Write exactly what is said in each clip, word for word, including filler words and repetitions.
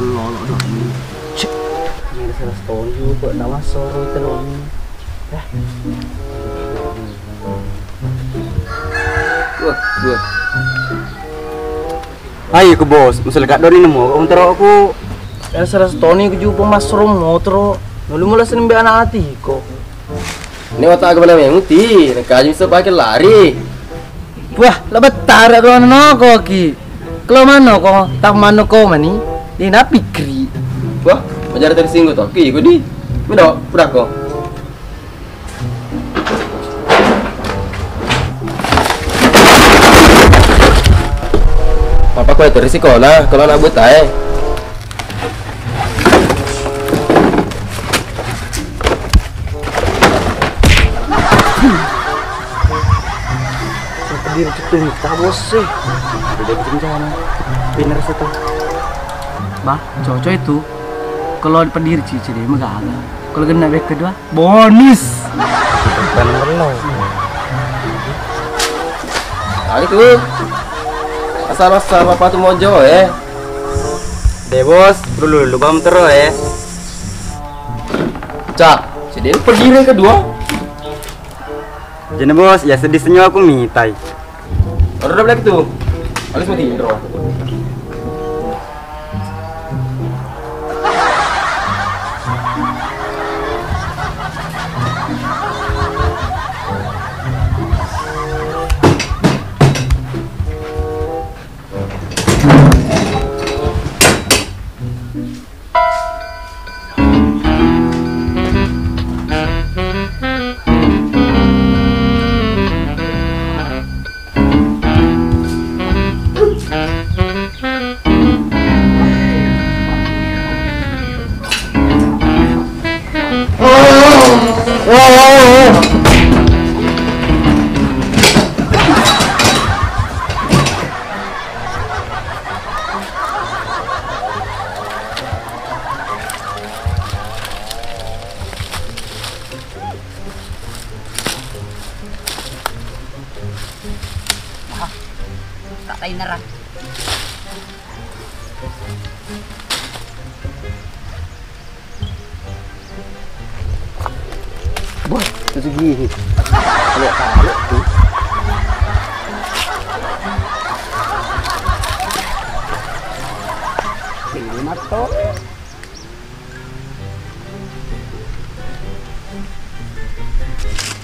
Lolo dong. Cek. Ini salah stone juga, nama soro itu dong. Dah. Wah, wah. Ayo ke bos, masalah kak doni nemu, kau terok aku. Yang salah stone itu juga masro motro. Nulu mula seneng be anak hati kok. Ini otak aku mana memang ti, nak kaji bisa pakai lari. Wah, la bettara ko noko ki. Kalau mano ko, tak mano ko mani, di na pikri. Wah, majar tersinggung to. Ki, ko di. Mido, udah ko. Papa ko terus sekolah, kalau nak buta eh. Pediri tutung ta bos sih. Beda macam sana. Bener sih tuh. Bah, cocok itu. Kalau pediri cici deh, megaga. Kalau kena bek kedua, bonus. Bukan belum. Lagi tuh. Asal-asal apa tuh mojo eh. Deh bos, dulu lubang terus eh. Cak, jadi pediri yang kedua. Jadi bos, ya sedih senyum aku mitai. Baru udah bilang gitu. Alis mati, Indro. Ah, tak lain nerang. Bos, itu segini. Kalau tahu tuh. Ini mah tuh.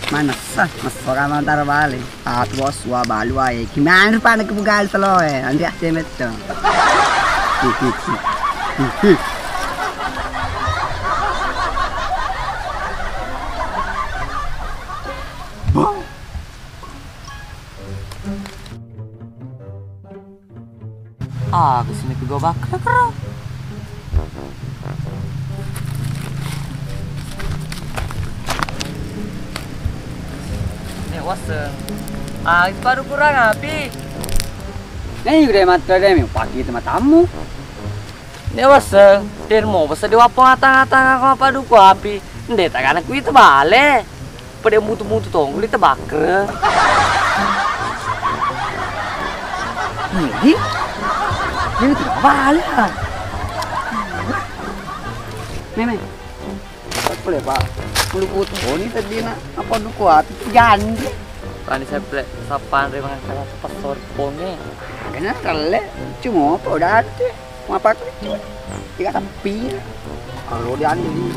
Manessa, messora mantara bale. Tapi bos, wa balu ae. Gimana rupana kebugal selo e? Nanti ah cemet to. Bang. Ah, kesini ke gua bakar kero. Nek waseng. Ah, itu baru kurang api. Nek udah mata deh, mi pagi itu matamu. Nek waseng, den mo basa dewa apa ngata-ngata apa duku api. Ndek tak kana kuwi tebale. Pada mutu-mutu tong, kulit tebaker. Ini? Ini tidak balik ah. Meme. Apa le, Pak? Bulu putih ini tadi nak apa duku api jandi. Tani seple sapan re mangan kala sepasor ponge. Kena kale cuma apa udah ada. Mapakku itu. Tiga tapi. Kalau dia anu di.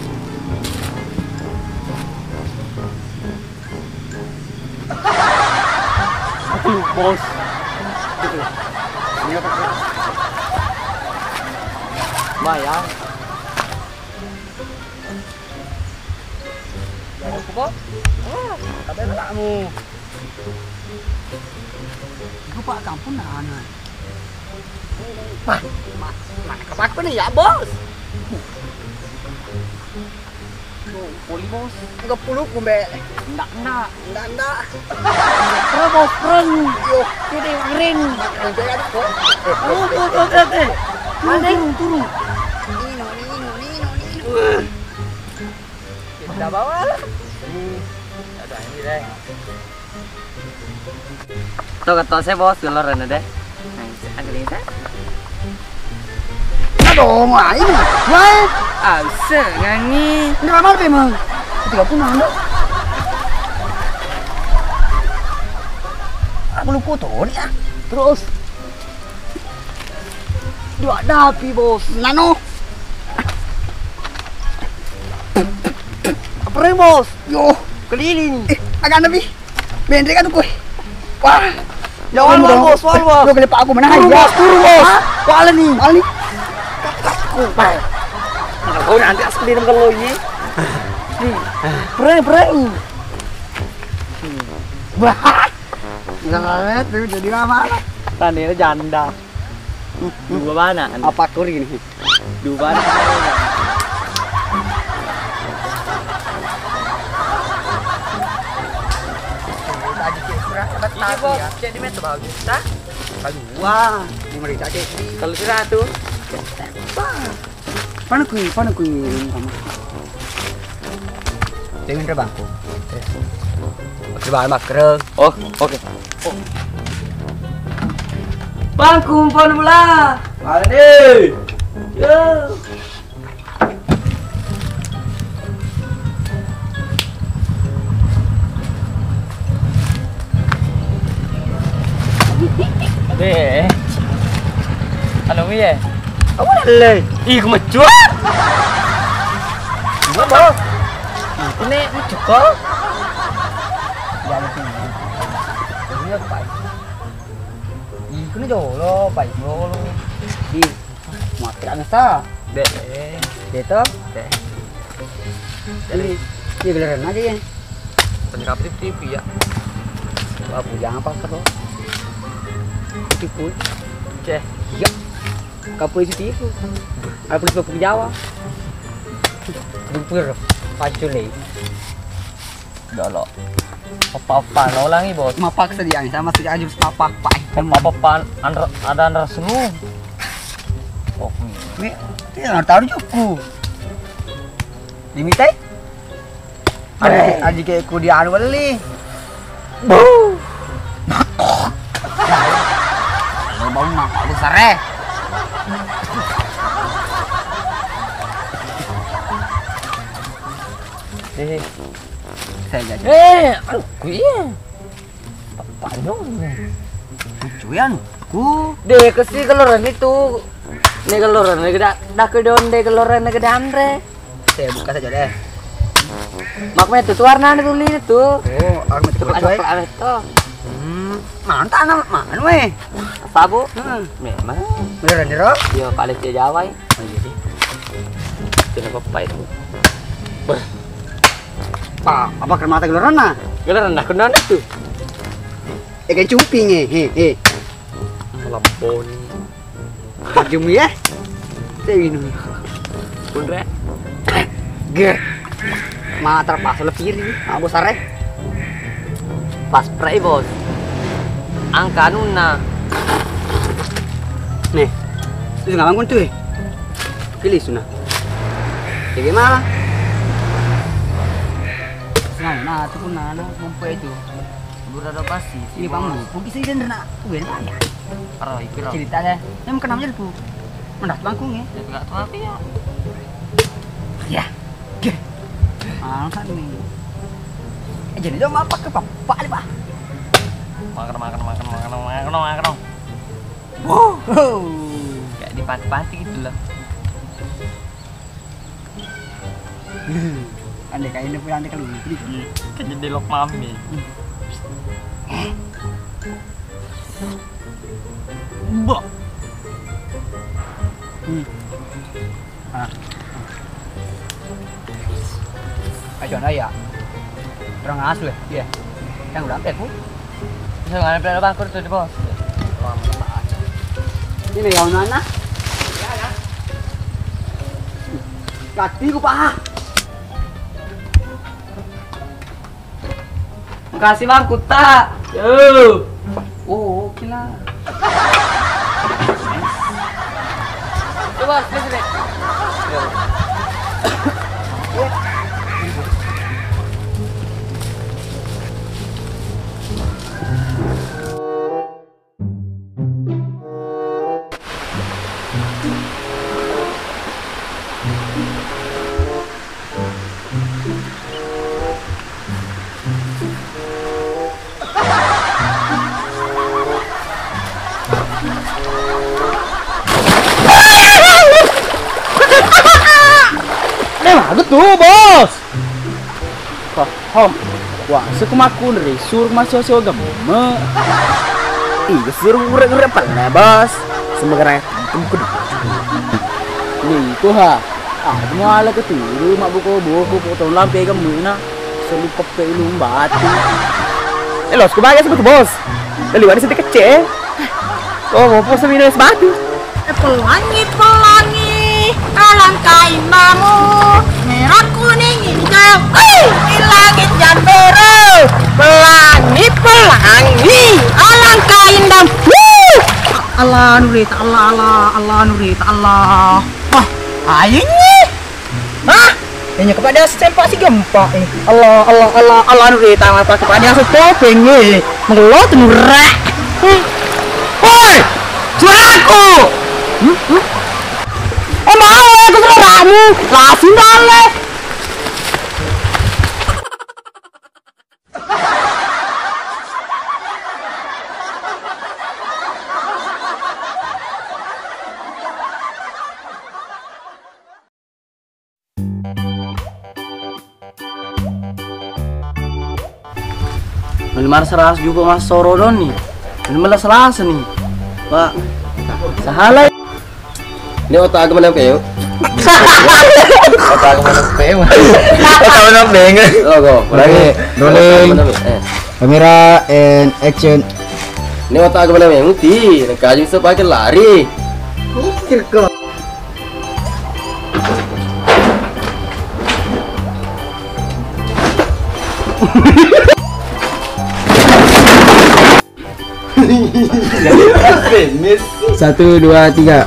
Aduh, bos. Gitu. Ini apa sih? Bayang. Jangan lupa. Wah, tapi anakmu. Iku Pak kampung anak. Mah, ma-, mana kapakku nih ya, Bos? Poli, Bos. Enggak puluh kumbe. Enggak, enggak. Enggak, enggak. Pro, Bos, pro. Yo. Tidak, Bang Rin. Oke, oke, oke. Turun, turun, turun. Nino, Nino, Nino, Nino. Kita bawa lah. Ada ini deh. Tuh, ketok saya, Bos, keluar deh. Nah, agak ini, Bos. Aduh, mau aing. Wah. Ase ngangi. Ini lama lebih, Mang. Tiga puluh, Mang. Aku lupa tuh, nih, ah. Terus. Dua dapi, Bos. Nano. Apa, Bos? Yo. Keliling. Eh, agak lebih. Bendrek kan, kuy. Wah. Ya Allah, Bos, wah, Bos. Lo kelepak aku mana? Turun, ya. Bos, turun, Bos. Hah? Kuala nih. Kuala nih. Aku, Pak. Kau nanti asli dengan lo ini. Nih. Breng, breng. Wah. Nggak tuh jadi mama. Tandanya janda. Dua mana? Apa kuri ini? Dua balik. Ini, Bos, jadi metu bagus, ta? Kedua, lima ribu aja. Kalau seratus. Wah. Panuh kui, panuh kui, sama. Dengan rebangku. Oke, bang, makrel. Oh, oke. Bangku, pon mula. Mandi. Yo. Be. Anu, iya. Apa le? Ih, kemecua. Gua mau. Ini, ini cukup. Iya, betul. Iya, Pak. Ih, kena jolo, Pak, jolo. Ih, mati kan sa. Dek. Betul? Dek. Ini, ini giliran aja ya. Penyekap T V ya. Wah, bujang apa tuh? Tipu. Ceh. Iya. Kapoe C C T V. Ada polisi Papua Jawa. Dupir, pacul deh. Dolo. Apa-apa, nolangi, Bos. Mapaksa dia, sama si Ajus apa-apa. Apa-apa, anr-, ada anr semu. Oh, ini. Ini, ini taruh juku. Dimitai? Aji, aji ke ku di anu beli. Bu. Lu bau mah, lu sare. Eh, saya jadi. Eh, aku iya. Apa dong? Cuyan, ku. Deh, kesi keluaran itu. Nih keluaran, nih gede, dah ke don, deh keluaran, nih gede andre. Saya buka saja deh. Mak metu tu warna ni tuli tu. Oh, armet tu, coy. Ada itu. Hmm, mantap nama mana weh. Sabu. Hmm. Memang. Beneran, Diro? Iya, paling ke Jawa, eh. Oh, iya, deh. Kena pepai itu. Ber. Pak, apa kena mata gelaran nah? Gelaran dah kena itu. Eh, kan cumping, eh, eh, eh. Melamponi. Jum ya. Saya minum. Pun, Rek. Ger. Mata terpaksa le piri. Mabuk sare. Pas prei, Bos. Angka anunna. Nih. Itu nggak bangun tuh, eh. Pilih sunah. Jadi malah. Nah, nah, itu pun nana, ngumpul itu. Gura ada pasti. Ini kamu, mungkin saya dan nak, gue nanya. Aro, ikut, aro. Cerita deh. Yang kenapa jadi ku? Mendak bangkung ya? Ya, enggak tahu apa ya. Ya. Oke. Makan nih. Eh, jadi dong apa ke papa nih, Pak? Makan, makan, makan, makan, makan, makan. Wow. Kayak di panti-panti gitu loh. Ande kainna pura ande kalu. Kan jadi lok mami. Mbok. Hmm. Ah. Ayo na ya. Orang asu ya? Iya. Yang udah sampai aku. Bisa nggak ada bangkur tuh di bos. Ini yang mana? Katiku, Pak. Makasih, Bang, kuta. Yo. Oh, oke lah. Coba, sini, sini. Aku tuh, Bos. Ho, ho. Wah, seku makkunri, suruh masuk-masuk gemme. Iya, suruh ngurek-ngurek pella, Bos. Semoga rakyat kampung kudu. Nih, itu ha. Ah, muala keturu, mak buku-buku, potong lampe gemme na. Selu pepe ulung batu. Eh, Los, ku bagai sebut, Bos. Dari mana sedikit kecil? Oh, mau pos minum es batu. Pelangi, pelangi, alangkah indahmu. Merah, kuning, hijau, hei, di langit jambere. Pelangi, pelangi, alangkah indahmu. Allah nurita Allah, Allah, Allah nurita Allah. Wah, aing nih. Hah? Ini kepada sempak si gempa, eh. Allah, Allah, Allah, Allah, anu deh, tangan pakai pada aku topeng, eh. Mengelot, nurah. Hmm. Woi, suaraku. Hmm? Hmm? Oh, mau aku suaramu. Langsung dale. Mali marasa-rasa juga massoro doni. Mali mala selasa nih. Pak. Sahalai. Ini otak aku menang, Peo. Otak aku menang, Peo. Otak aku menang, Peo. Oh, go. Ulangi. Rolling. Otak aku menang, eh. Kamera and action. Ini otak aku menang, Peo. Ti, nak kaji bisa pakai lari. Mikir kau. Satu, dua, tiga.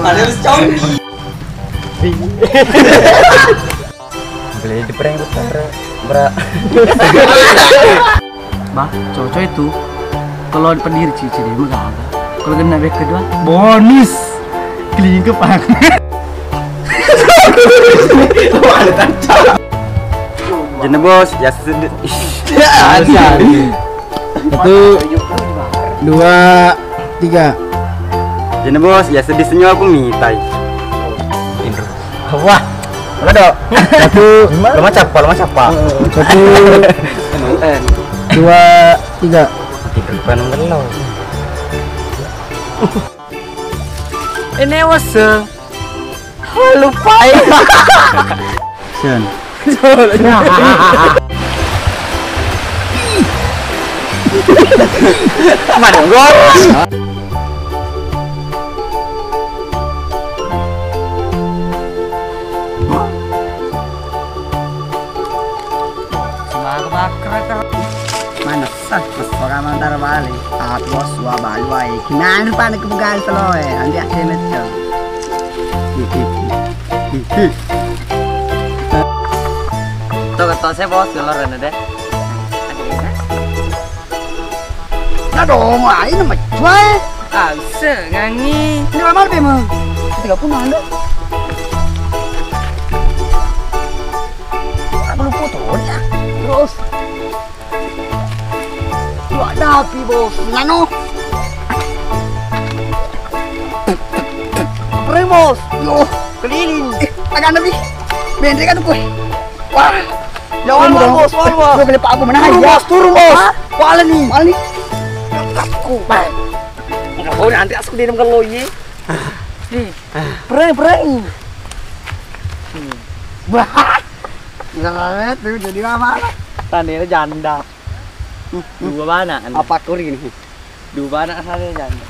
Ada lu congki. Boleh di prank utara, bra. Bah, cocok itu. Kalau pendiri cici dia mah gagal. Kalau kena back kedua, bonus. Keliling ke pang. Jenis bos, ya sedih. Ya, ada. Satu, dua, tiga. Jenis bos, ya sedih senyum aku mitai. Wah, mana dok? Satu. Lo macapa, lo macapa. Satu, dua, tiga. Tidur kan gelo. Ini waseng. Lupa ya. Sen. Mana gua? Semangat bakar. Mana? Sah, messoka mantara bale. Tapi bos, wa balu wae. Gimana pa nek kebukaan selo e? Nanti akhirnya cel. Tuh, ketua saya bos, gelor deh. Nah dong, ayo nama cuy. Ah, bisa ngangi. Ini lama lebih mah. Tiga puluh anda. Aku lupa tuh ya. Terus. Dua dapi, bos. Nano. Keren, bos. Yo, keliling. Eh, agak lebih. Bendek kan tuh. Wah. Ya, wal, wal, bos, wal, wal. Gua kena apa mana? Turun, ya, bos, turun, bos. Hah? Wala nih. Wala nih. Aku, bang. Enggak mau nanti aku di dalam kalau ye. Nih. Prank, prank. Bah. Ngeret tuh jadi lama. Tandanya janda. Dua bana kan? Apa kuri ini? Dua bana tandanya janda.